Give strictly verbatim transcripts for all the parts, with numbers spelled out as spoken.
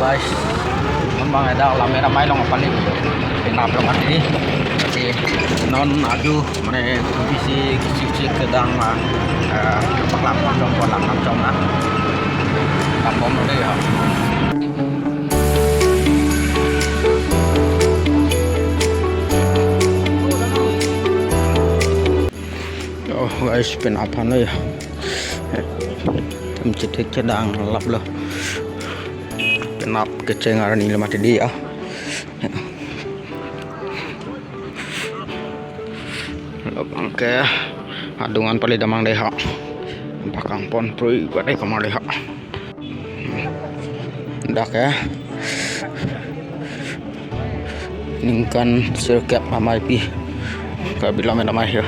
Guys, non bang dak Lammet Amei along apali, penap along atidi. Jadi non aju mane bisi kecil-kecil kedang ma, eh, paklang pon jong, paklang pon jong na. Kampung lo dei ya. Oh guys, penap aphan lo ya. Tem chethek chedang lap lo. Penap kecheng arni le mati dei ya. Lo bang ke adung an pali damang dei ha. Paklang pon prui kade kamar dei ha. Dak ya. Ningkan sirkep amei pi. Kabilam enamai ya.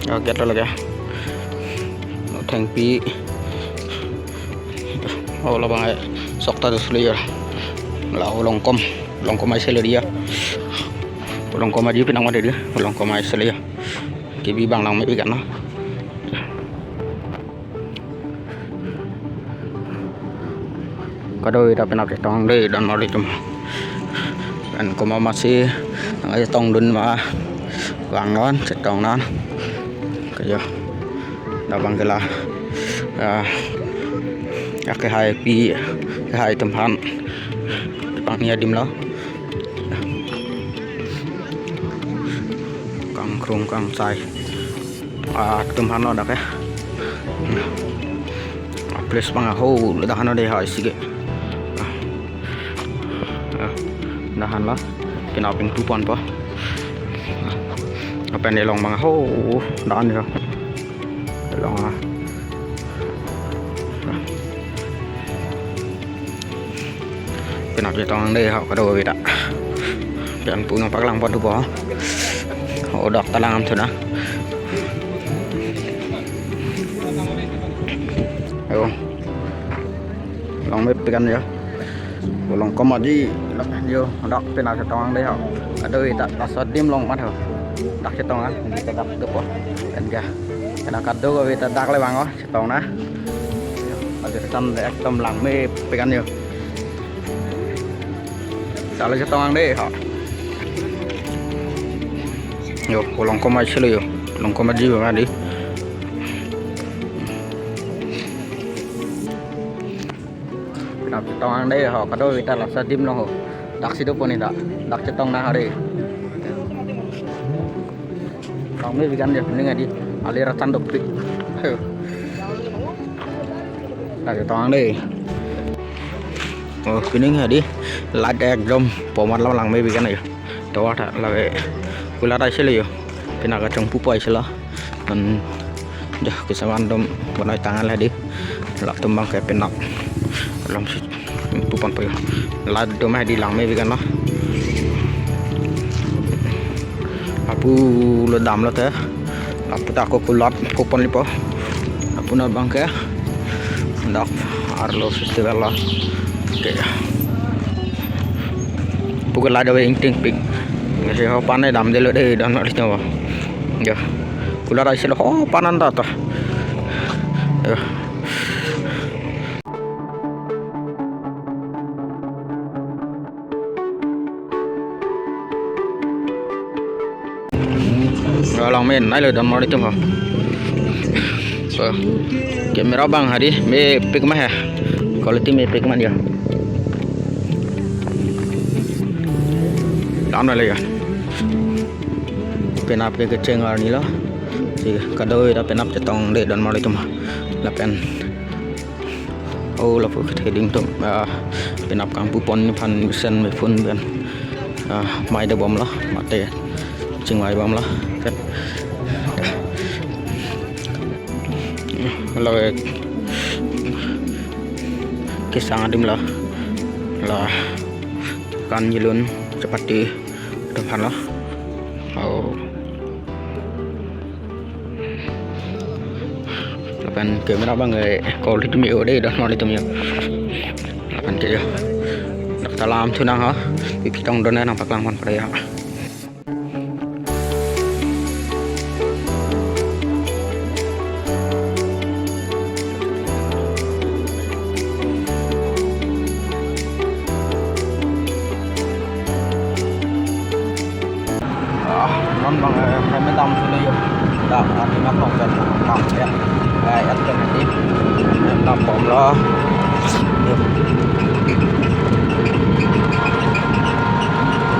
Oke, ito lagi. Thengpi. Oh, labang ai sok ta dus layer. La holongkom, holongkom ai sele dia. Holongkom aji pinang mati dia, holongkom ai sele ya. Kebi bang Langme pi kan na. Kadokave ta penap chetong dei don marli atum. Pen komat masi nang chetong dun ma vang non chetong non. Kayo. Dak bang ke la, ah, ya kehai pi, kehai atum aphan pangni adim lo. Kangkrung kangsai. Ah, atum aphan lo dak ya. Ah, place bang aho, dak aphan lo dei ha isi ke. Ah, ah, dak aphan lo. Penap ingpu ponpo. Ah, lapen elong bang aho, dak aphan lo. Elong ah. Penap chetong dei ha kadokave ta. Pen pu nangpaklang pon thupo. Oh, dak ta lang thu na. Ayo. Langme pi kan ya. Holongkom aji lak yo, dak penap chetong dei ha. Kadokave ta laso adim along mat ho. Dak chetong ah, kita dak dopo. Pen ke. Pen kadokave ta dak le vang o. Chetong na. Ajo tan ekdom Langme pi kan yo. Sale chetong dei ha. Yo, holongkom ai sele yo. Holongkom aji bang dei. Penap chetong dei ha, kadokave ta laso adim along ho. Dak si dopo ni dak. Dak chetong na ha dei. Langme pi kan ya, pining adi. Ali ratan dopik. Ayo. Dak chetong dei. Oh, pining adi. Light ekdom pomat lam Langme pi kan ya. Tovar ta lave. Kulat ai sele yo. Penap kachongpu poi sele. An, dah, kesawan dom bonai tangan la dei. Latum bang ke penap. Lam si pu ponpo yo. Light dom dei Langme pi kan lo. Lapu lo damlo te. Lapu ta ako kulat pu pon lipo. Lapu na bang ke. Dak arlo festival lo. Oke. Pu ke light ave ingtingpik. Nasi ho pan damdelo dei don marli atum. Ya. Kulat ai sele ho pan an ta ta. Ya. Langme nai lo don marli atum ho. So, camera bang hari mepik ma he. Quality mepik ma ya. Lam na le ya. Penap ke kecheng arni lo. Si kadokave ta penap chetong dei don marli atum. Lapen. Oh, lapu kethe ding atum, ah, penap kangpu pon aphan mesen me phone pen. Ah, mai dobom lo, mate chingvai bom lo. Pen. Lo, eh, kesang adim lo. Lo, kan yelun chapati atum aphan lo. Oh. Lapen camera bang, eh, quality me-o dei don marli atum yo. Lapen ke yo. Dak Kalam thu nang ho, pi pi tong done nangpaklang pon pare ya. Ah, non bang, eh, hem dam thu le yo. Da, ani ma kong pen dam ya. Eh, et pen ati. Hem dam bomlo.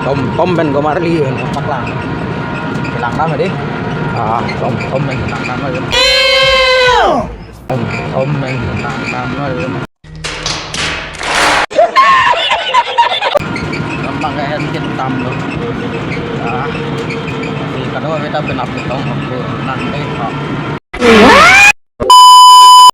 Tom, tom pen komarli yo, paklang. Lang dam adi. Ah, tom, tom pen lang dam yo. Tom, tom pen lang dam yo. Gampang ke hen kin tam lo. Ah. Si kado beta penap tong ko nang dei ko.